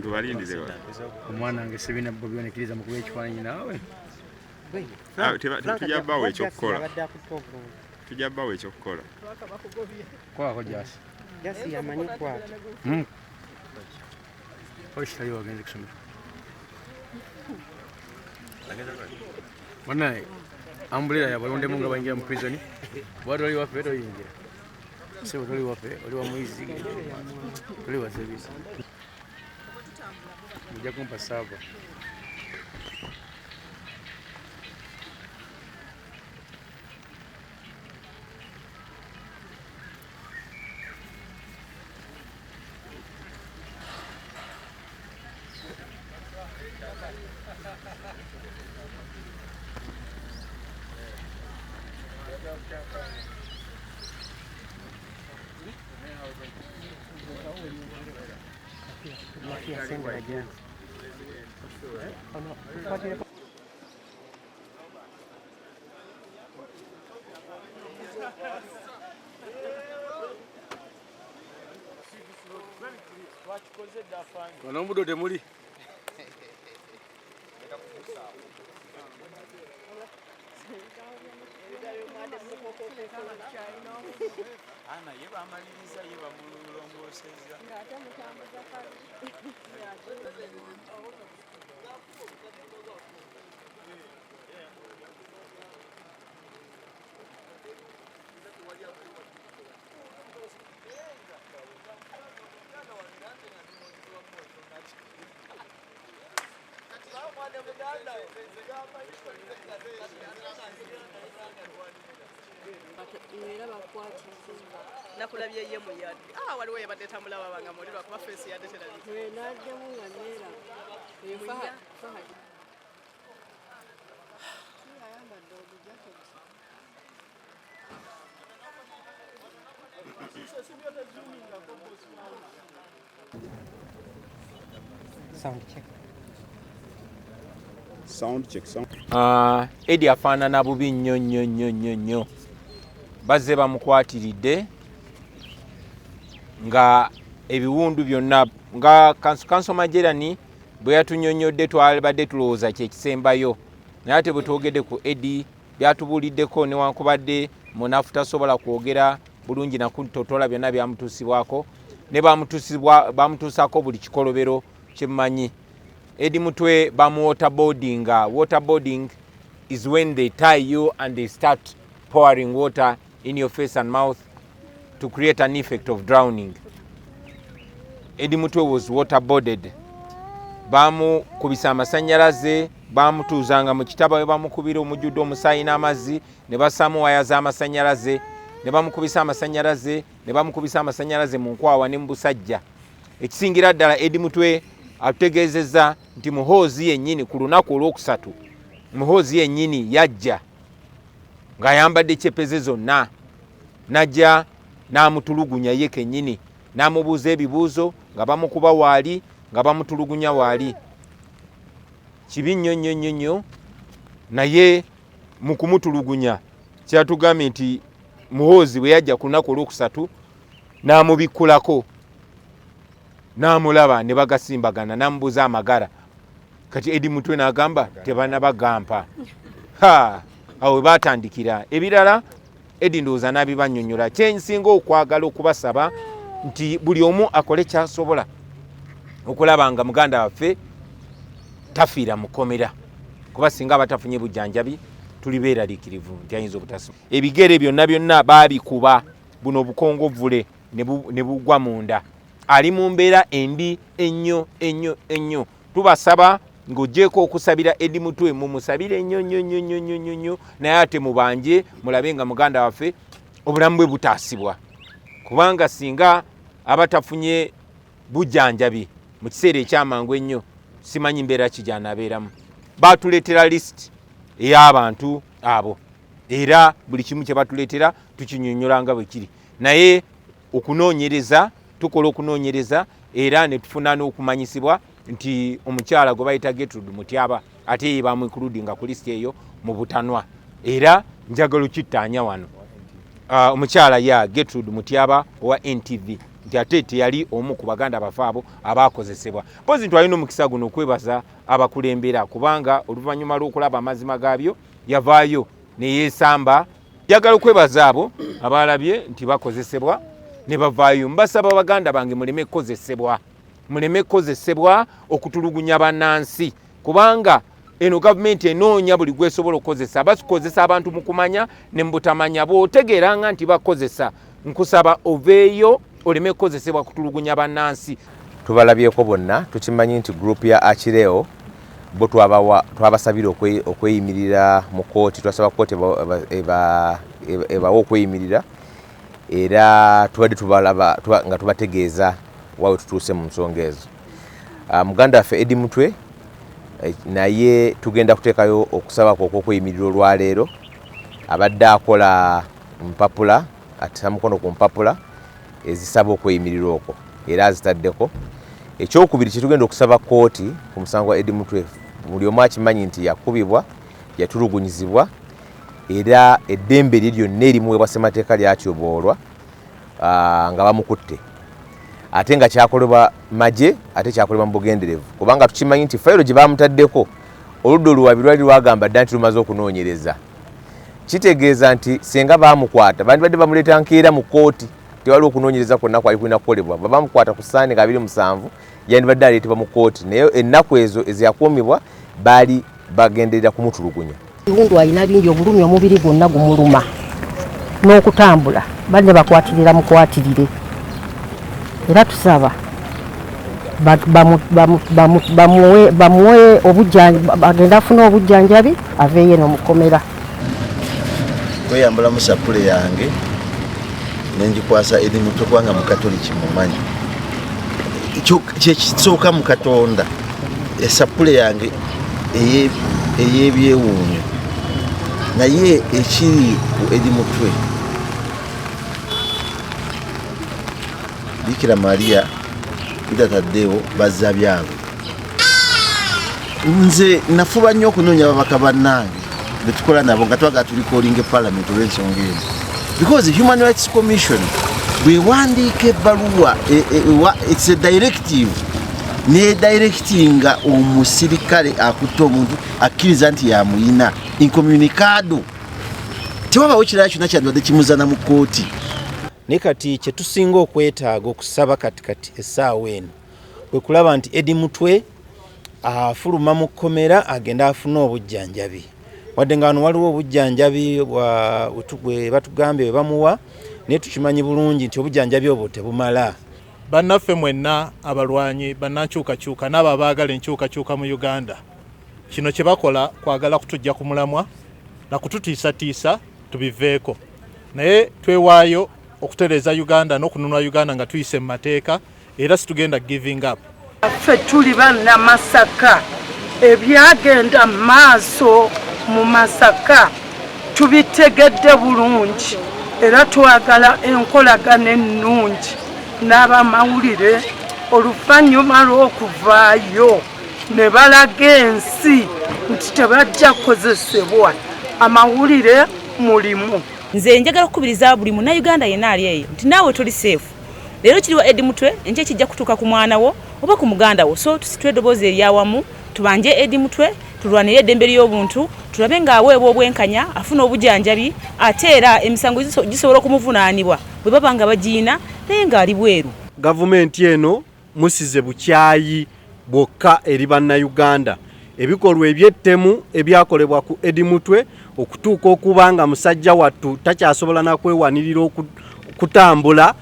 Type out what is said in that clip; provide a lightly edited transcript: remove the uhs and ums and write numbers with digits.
Tubalindire. Omwana wange sibina bobi onekiriza mukuba ekifaananyi naawe. Ah, tujja bawa ekyokukola, tujja bawa ekyokukola. Kwako jasi. Jasi yamanyi kwata. Oshitali wagenze kusomera. Banaye ambulira yabalondemu nga bayingira mu prison. Bwati oli waffe toyingira. Sebo toli waffe, oli wa muyizi, toli wa service. Mujja kumpa saava. Wano omudo temuli. Ana ye bamaliriza ye bamulongoosezza. Era bakwatiza. Nakulabye ye muyadde. Ah, waliwo yabadde tamulaba nga muli lwakuba feesi yadde terabika. Naddemu nga neera. Muya. Ayambadde ogujaketi. Sound check. Sound check, sound. Eddie afaanana bubi nnyo nnyo nnyo nnyo nnyo. Bazze bamukwatiridde nga ebiwundu byonna nga Kanso Majerani bwe yatunyonnyodde twabadde tulowooza kye kisembayo, naye ate bwe twogedde ku Eddie byatubuuliddeko newankubadde munafu tasobola kwogera bulungi na kutotola byonna byamutuusibwako ne bamutuusaako buli kikolobero kyemmanyi. Eddie Mutwe bamu waterboardinga. Waterboarding is when they tie you and they start pouring water in your face and mouth to create an effect of drowning. Eddie Mutwe was waterboarded. Bamukubisa amasannyalaze, bamutuuzanga mu kitaba we bamukubira omujjudde omusaayi n'amazzi, ne bassaamu waya z'amasannyalaze, ne bamukubisa amasannyalaze, ne bamukubisa amasannyalaze mu nkwawa ne mu busajja. Ekisingira ddala Eddie Mutwe atutegeezezza nti Muhoozi yennyini ku lunaku olwokusatu, Muhoozi yennyini yajja ng'ayambadde cepeze zonna, n'ajja n'amutulugunya ye kennyini, n'amubuuza ebibuuzo nga bamukuba waali, nga bamutulugunya waali. Kibi nnyo nnyo nnyo nnyo, naye mu kumutulugunya kyatugambye nti Muhoozi bwe yajja ku lunaku olwokusatu n'amubikkulako, n'amulaba ne bagasimbagana, n'amubuuza amagara. Kati Eddie Mutwe n'agamba tebannabagampa. Ha, awo we baatandikira. Ebirala Eddie ndowooza n'abibannyonnyola. Kye nsinga okwagala okubasaba nti buli omu akole ky'asobola okulaba nga muganda waffe tafiira mu kkomera, kuba singa aba tafunye bujjanjabi tuli beeraliikirivu nti ayinza obutasima. Ebigere byonna byonna baabikuba, buno obukongovvule ne bugwa munda. Ali mu mbeera embi ennyo ennyo ennyo. Tubasaba ng'oggyeeko okusabira Eddie Mutwe, mumusabire nnyo nnyo nnyo nnyo nnyo nnyo nnyo, naye ate mubanje mulabe nga muganda waffe obulamu bwe butaasibwa, kubanga singa aba tafunye bujjanjabi mu kiseera ekyamangu ennyo simanyi mbeera ki gy'anaabeeramu. Baatuleetera list ey'abantu abo, era buli kimu kye batuleetera Tukinyonyola nga bwe kiri, naye okunoonyereza, tukola okunoonyereza era ne tufuna n'okumanyisibwa nti omukyala gwe bayita Gertrude Mutyaba ate ye bamuincludinga ku lisiti eyo mu butanwa. Era njagala okittaanya wano, omukyala ya Gertrude Mutyaba owa NTV nti ate teyali omu ku baganda bafe abo abakozesebwa. Mpozi ntwalina omukisa guno okwebaza abakulembera, kubanga oluvannyuma lw'okulaba amazima gaabyo yavaayo neyeesamba. Njagala okwebaza abo abalabye nti bakozesebwa ne bavaayo. Mbasaba baganda bange, muleme kukozesebwa, muleme kukozesebwa okutulugunya bannansi, kubanga eno gavumenti enoonya buli gwesobola okukozesa. Bakozesa abantu mu kumanya ne mu butamanya. Bw'otegeeranga nti bakozesa, nkusaba oveeyo oleme kukozesebwa kutulugunya bannansi. Tubalabyeko bonna. Tukimanyi nti group ya Achileo bo twabasabira okweyimirira mu kooti. Twasaba kooti ebawe okweyimirira, era tubadde tubalaba nga tubategeeza wawe tutuuse mu nsonga ezo. Muganda waffe Eddie Mutwe naye tugenda kuteekayo okusaba kwe okw'okweyimirira olwaleero. Abadde akola mpapula, atisa mukono ku mpapula ezisaba okweyimirira okwo, era azitaddeko. Ekyokubiri kyetugenda okusaba kooti ku musango gwa Eddie Mutwe, buli omu akimanyi nti yakubibwa, yatulugunyizibwa, era eddembe lye lyonna erimuweebwa ssemateeka lyatyoboolwa nga bamukutte, ate nga kyakolebwa magye, ate kyakolebwa mu bugenderevu, kubanga tukimanyi nti fayiro gye bamutaddeko, oludda oluwabi lwali lwagamba dda nti lumaze okunoonyereza. Kitegeeza nti senga bamukwata bandibadde bamuleeta nkeera mu kooti, tewali okunoonyereza kwonna kwali kulina kukolebwa. Bwe bamukwata ku Sande nga 27, yandibadde aleetebwa mu kooti, naye ennaku ezo eziyakuumibwa baali bagenderera kumutulugunya. Ebiwundu alina bingi, obulumi omubiri gwonna gumuluma n'okutambula banne bakwatirira mukwatirire. Era tusaba bamuwe agende afune obujjanjabi, aveeyo eno mukomera. Kweyambulamu sapule yange nengikwasa Eddie Mutwe, kubanga mukatoliki mumanyi kyekisooka mu Katonda. Esapule yange ey'ebyewuunyo, naye ekiri ku Eddie Mutwe, Bikira Maria bitataddeewo bazza byabwe. Nze nafuba nnyo okunoonya ababaka bannange betukola nabo nga twagala turecallinga parliament olw'ensonga eno, because Human Rights Commission bwewandiika ebbaluwa, it's a directive, nedirectinga omusirikale akutte omuntu akkiriza nti yamuyina incommunicado, tewabawo kirala kyonna kyandibadde kimuzana mu kooti. Naye kati kyetusinga okwetaaga okusaba kati kati essaawa eno kwe kulaba nti Eddie Mutwe afuluma mu kkomera, agenda afune obujjanjabi, wadde nga wano waliwo obujjanjabi bwe batugambye bwe bamuwa, naye tukimanyi bulungi nti obujjanjabi obwo tebumala. Bannaffe mwenna abalwanyi bannankyukakyuka n'abo abaagala enkyukakyuka mu Uganda, kino kye bakola kwagala kutujja ku mulamwa na kututiisatiisa tubiveeko, naye twewaayo okutereeza Uganda n'okununula Uganda nga tuyise mu mateeka, era situgenda giving up. Ffe tuli Bannamasaka, ebyagenda maaso mu Masaka tubitegedde bulungi, era twagala enkolagana ennungi n'abamawulire oluvannyuma lw'okuvaayo ne balaga ensi nti tebajja kukozesebwa. Amawulire mulimu. Nze njagala okukubiriza buli Munnayuganda yenna ali eyo nti naawe toli safe. Leero kiriwa Eddie Mutwe, enkya kijja kutuuka ku mwana wo oba ku muganda wo. So tusitule eddoboozi eryawamu, tubanje Eddie Mutwe, tulwanire eddembe ly'obuntu, tulabe ng'aweebwa obwenkanya, afuna obujanjabi, ate era emisango gisobola okumuvunaanibwa bwe baba nga bagiina naye ng'ali bweru. Gavumenti eno musize bukyayi bwokka eri Bannayuganda. Ebikolwa eby'ettemu ebyakolebwa ku Eddie Mutwe okutuuka okuba nga musajja wattu takyasobola nakwewanirira kutambula.